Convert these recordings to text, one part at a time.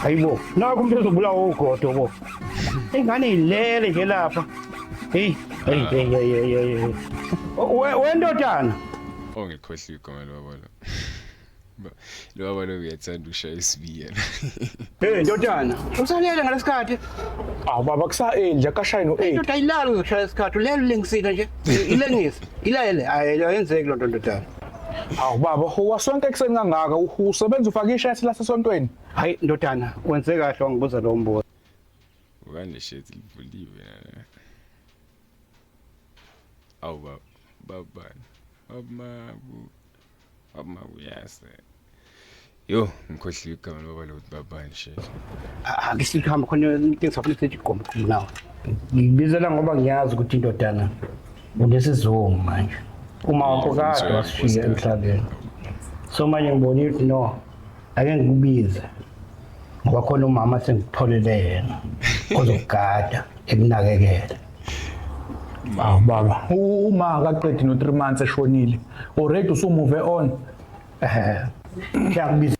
Hayibo, nakho umuntu ozobulawa ugodo bo. Ingane ilele nje lapha. Hey, hey, hey, hey, hey, hey. Wendodana. Oh ngikhohliwe igama lobaba lo. Lo baba lo uyathanda ukushaya isibiya. Hey ndodana, usalele ngalesikhathi. Awu baba kusa-early nje akashayi no-8. Indoda ayilali uzokushaya isikhathi, ulele ulengisile nje. Ilengise, ilele, ayi ayenzeki lonto ndodana. Awu baba, wasonke ekuseni kangaka, usebenza ufake ishethi lasesontweni. Hayi ndodana, wenze kahle wangibuza lo mbuzo. Ubani le shirt livuliwe nana. Awu baba, babani. Babu Babu yase. Yo, ngikhohliwe igama lobaba lo ukuthi babani shit. Ake sihambe khona into engisafuna ukuthi igqomo nawe. Ngikubizela ngoba ngiyazi ukuthi indodana unesizungu manje. Uma wakho kade wasishiya emhlabeni. So manje ngibonile ukuthi no ake ngikubize ngoba khona umama sengikutholele yena ozokugada ekunakekele. Awu baba, uma akaqedi no 3 months eshonile. Already usumove on. Eh. Ngiyakubiza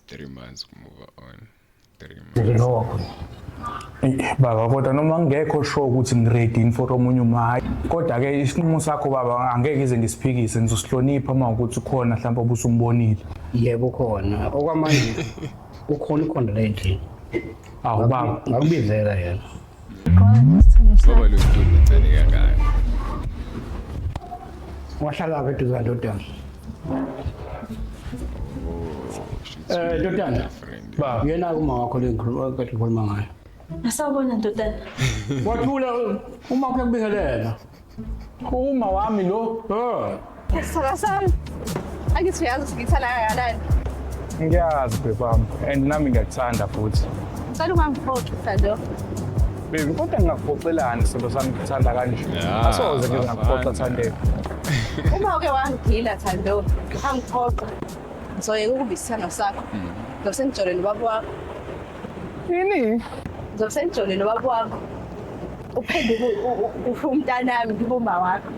3 months kumove on. 3 months. Lokho. Baba kodwa noma ngingekho sure ukuthi ngiready in for omunye uma kodwa ke isinqumo sakho baba angeke ize ngisiphikise ngizosihlonipha uma ukuthi ukhona mhlawumbe obusumbonile. Yebo khona. Okwamanje ukhona ukhona la endlini. Awu baba, ngakubizela yena. Baba lo mntu mncane kangaka. Wahlala phi eduze ndodana? Oh, eh ndodana. Baba, yena kuma wakho le ngikhuluma kade ngikhuluma ngayo. Asawubona ndodana. Wathula uma kuyakubingelela. Uma wami lo. Eh. Sithaba sami. Angithi uyazi ukuthi ngithanda kangakanani. Ngiyazi babe wami and nami ngiyakuthanda futhi. Ngicela ungangiphoxi Thando. Baby kodwa ngingakuphoxelani silo sami ngikuthanda kanje. Asoze ngize ngakuphoxa Thandeka. Uma uke wangigila Thando, angiphoxa. Ngizoyeka ukuba isithando sakho. Ngizobe sengijole nobaba wakho. Yini? Ngizobe sengijole nobaba wakho. Uphenduke ufe umntanami ngibe uma wakho.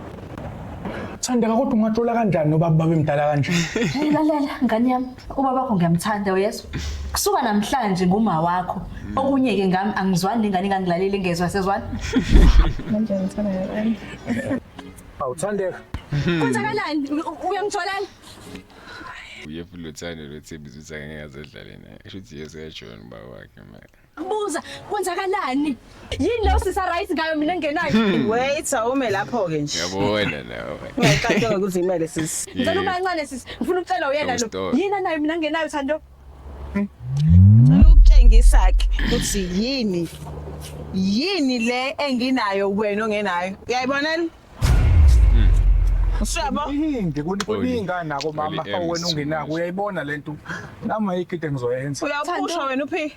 Thandeka kodwa ungajola kanjani nobaba babemdala kanje? Hey lalela ngane yami, ubaba wakho ngiyamthanda uyezwa. Kusuka namhlanje nguma wakho. Okunye ke ngami angizwani nengane engangilaleli ngezwa sezwana. Manje ngithanda yami. Awuthandeka. Kwenzakalani? Uyangijolana? Uye futhi lo Thando lo Thembi ukuthi angeke aze adlale naye. Kusho ukuthi yese kaJohn ubaba wakhe manje. Buza, kwenzakalani? Yini leyo sisa right ngayo mina engenayo? Wait, awume lapho ke nje. Uyabona nawe. Ungayixatshe ngokuzimele sisi. Ngicela uma kancane sisi, ngifuna ukucela uyena lo. Yini anayo mina ngenayo Thando? Ngicela ukutshengisa ke ukuthi yini yini le enginayo wena ongenayo. Uyayibona ni? Usuyabo? Yindi kuningi nako mama wena ungenako uyayibona lento. Nami ayikho into engizoyenza. Uyawuphusha wena uphi?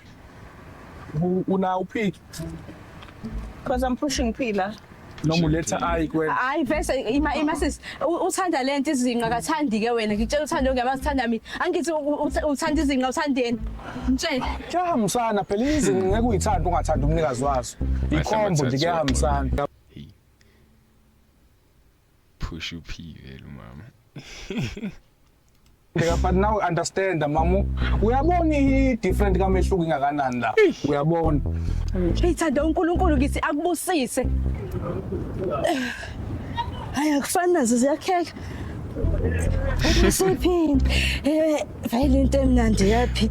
Una uphi? Because I'm pushing P la. Noma uletha ayi kwena. Hayi vese ima ima sis uthanda lento izinqa kathandi ke wena ngitshela uthando ngiyamazi uthanda mina angithi uthanda izinqa uthanda yena ngitshele Kuyahambisana phela izinqa ngeke uyithande ungathandi umnikazi wazo. Ikhombo nje kuyahambisana. Push up vele umama. Bheka but now understand mamu uyabona i different kamehluko ingakanani la uyabona Hey Thando uNkulunkulu ngithi akubusise. Hayi akufani nazo ziyakheka. Siphinde. Eh vele into emnandi yaphi?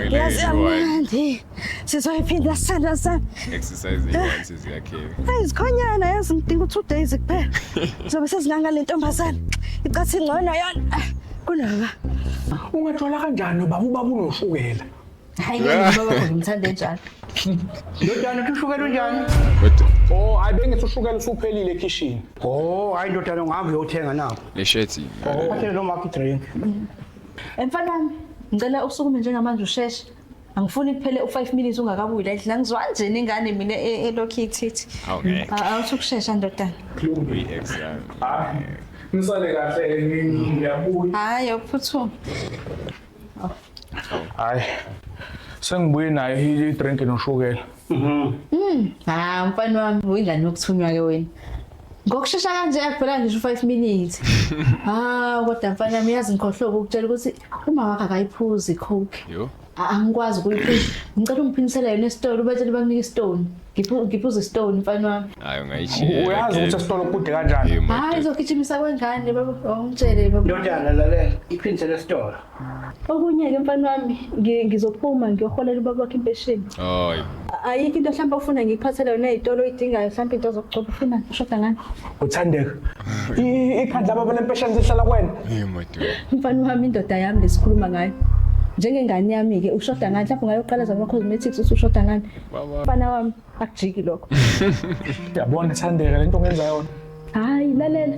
Yazi yamnandi. Sizoyiphinda sithanda sami. Exercise once ziyakheka. Hayi zikhonyana yazi ngidinga u2 days kuphela. Zobe sezinganga le ntombazana. Icathi ngcono yona kunaba. Ungathola kanjani ubaba ubaba unoshukela? Hayi ngeke ubaba wakho ngimthanda enjalo. Ndodana uthi ushukela unjani? Kodwa Oh, hayi bengithi ushukela usuphelile ekhishini. Oh, hayi ndodana ungahamba uyothenga nawo. Le shirt. Oh, athele noma wakho drink. Mfana wami, ngicela usukume njengamanje usheshe. Angifuni kuphele u5 minutes ungakabuyi la endlini. Angizwani nje nengane mina elokhu ithithi. Awungeke. Awuthi ukushesha ndodana. Uyi-ex yami. Ah, nisale kahle ngiyabuya. Hayi awuphuthumi. Hayi. Sengibuye nayo i-drink noshukela. Ha mfana wami uyingane yokuthunywa ke wena. Ngokushesha kanje akuphela ngisho 5 minutes. Ah kodwa mfana wami yazi ngikhohlwe ukukutshela ukuthi uma wakho akayiphuzi coke. Yo. Angikwazi ukuyiphuza. Ngicela ungiphindisele yona esitolo ubatshele bakunike isitoni. Ngiphuza isitoni mfana wami. Hayi ungayishiya. Uyazi ukuthi esitolo kude kanjani? Hayi izogijimisa kwengane baba. Awungitshele baba. Ndodana lalela, iphindisele esitolo. Okunye-ke mfana wami ngizophuma ngiyoholela ubaba wakho impesheni. Hayi. Ayikho into mhlawumbe ofuna ngikuphathele yona ey'tolo oyidingayo mhlawumbe into zokugcoba ufuna ushoda ngani? Uthandeka. Ikhadi lababa lempesheni lihlala kuwena. Hey madoda. Mfana wami indoda yami lesikhuluma ngayo. Njengengane yami-ke ushoda ngani mhlawumbe ungayoqala zama-cosmetics uthi ushoda ngani. Mfana wami akujiki lokho. Yabona Thandeka lento ongenza yona. Hayi lalela.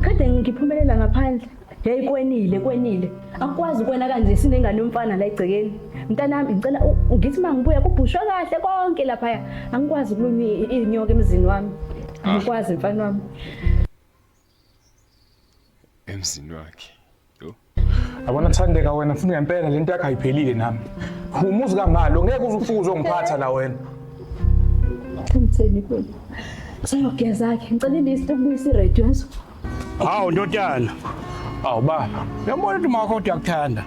Kade ngiphumelela ngaphandle. Hey kwenile kwenile. Akukwazi ukwena kanje sinengane yomfana la egcekeni. Mntanami ngicela ngithi mangibuya kubhushwe kahle konke laphaya. Angikwazi ukulunywa inyoka emzini wami. Angikwazi mfana wami. Emzini wakhe. Yo. Yabona Thandeka wena funa ngempela lento yakho ayiphelile nami. Umuzi kamalo ngeke uze ufike uzongiphatha la wena. Ngitheni kuwe? Usayogeza ke. Ngicela ilist ukubuyisa iradio yazo. Hawu ndodana. Awu baba. Uyabona ukuthi umakho uyakuthanda.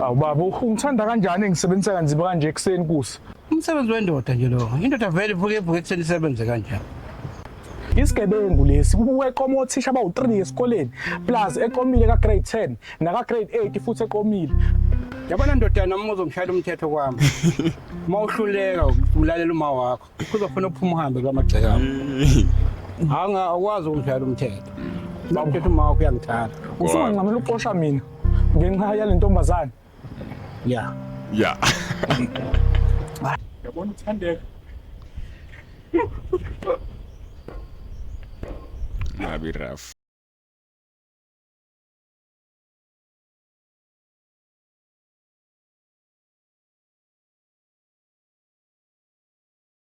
Awu baba ungithanda kanjani engisebenzisa kanzima kanje ekuseni kusa? Umsebenzi wendoda nje lo. Indoda vele ivuke ivuke ekuseni isebenze kanjani. Isigebengu lesi kuweqoma othisha abawu-3 esikoleni plus eqomile ka-grade 10 naka-grade 8 futhi eqomile. Yabona ndodana uma uzongishayela umthetho kwami. Uma uhluleka ulalela uma wakho kuzofuna uphuma uhambe kulamagceke ami. Awunga awukwazi ukungishayela umthetho. Lo mthetho uma wakho uyangithanda. Usungancamela ukuxosha mina ngenxa yale ntombazane. Yeah. Yeah. Yabona uThandeka. Ngabi rough.